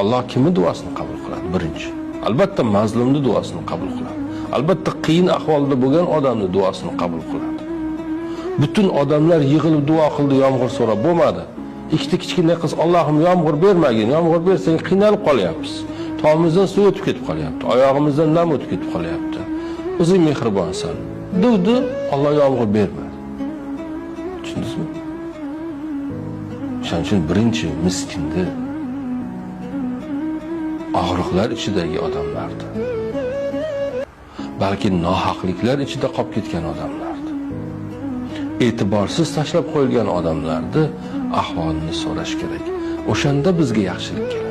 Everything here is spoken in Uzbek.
Alloh kimni duosini qabul qiladi birinchi? Albatta mazlumni duosini qabul qiladi. Albatta qiyin ahvolda bo'lgan odamni duosini qabul qiladi. Butun odamlar yig'ilib duo qildi, yomg'ir so'rab bo'lmadi. Ikkita kichkina qiz: "Allohim, yomg'ir bermagin, yomg'ir bersang qiynalib qolyapmiz. Tomimizdan suv o'tib ketib qolyapti, oyog'imizdan nam o'tib ketib qolyapti. O'zing mehribonsan." Duvdi, Alloh yomg'ir bermadi. Tushundingizmi? Shuning uchun birinchi miskinni, og'riqlar ichidagi odamlarni, balki nohaqliklar ichida qolib ketgan odamlarni, e'tiborsiz tashlab qo'yilgan odamlarni ahvolini so'rash kerak. O'shanda bizga yaxshilik keladi.